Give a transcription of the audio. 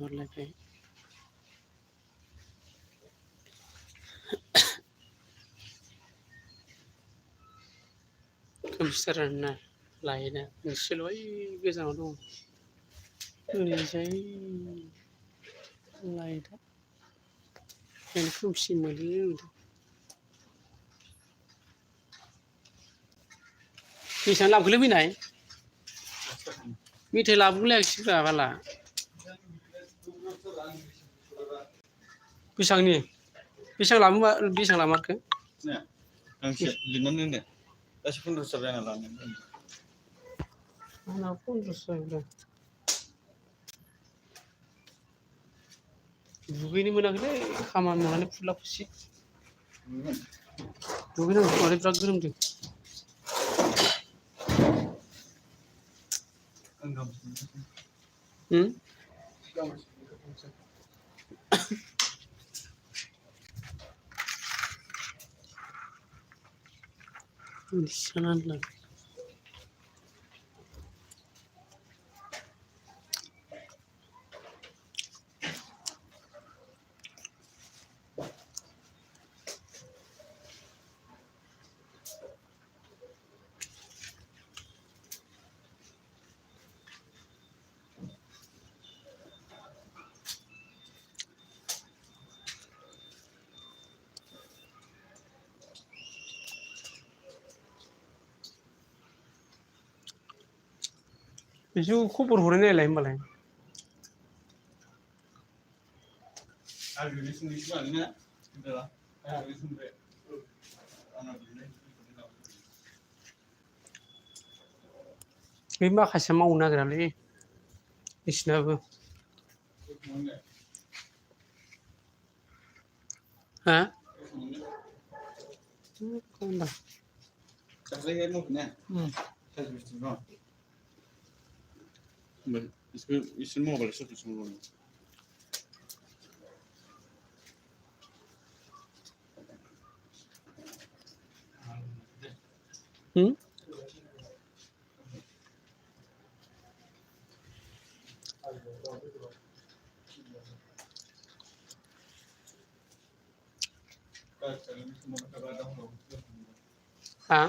हरलायबाय खोमसिथारना लाइटआ मोनसेल' ओइ गोजानाव दं ओरैजाय लाइटआ ओंखायनो खोमसि मोनो बेसेबां लाबोखोलै फैनाय मेथाइ लाबोलायाखिसैब्रा बाला बेसेबां लामारखो गांसे लिरनानै दोनदो गासै 1500 जाना लानानै आंना 1500 जाबाय दुगैनो मोनाखैलै खामानि मावनानै फुरला फुसि दुगैनांगौ माने बिराद गोलोमदों Sana बिसो खबर हरै नायलाय होमबालाय बे माखासे मावनो नागिरालै बिसिनाबो हा इसोर मावाबालाय सोरखौ सोंबावनो हा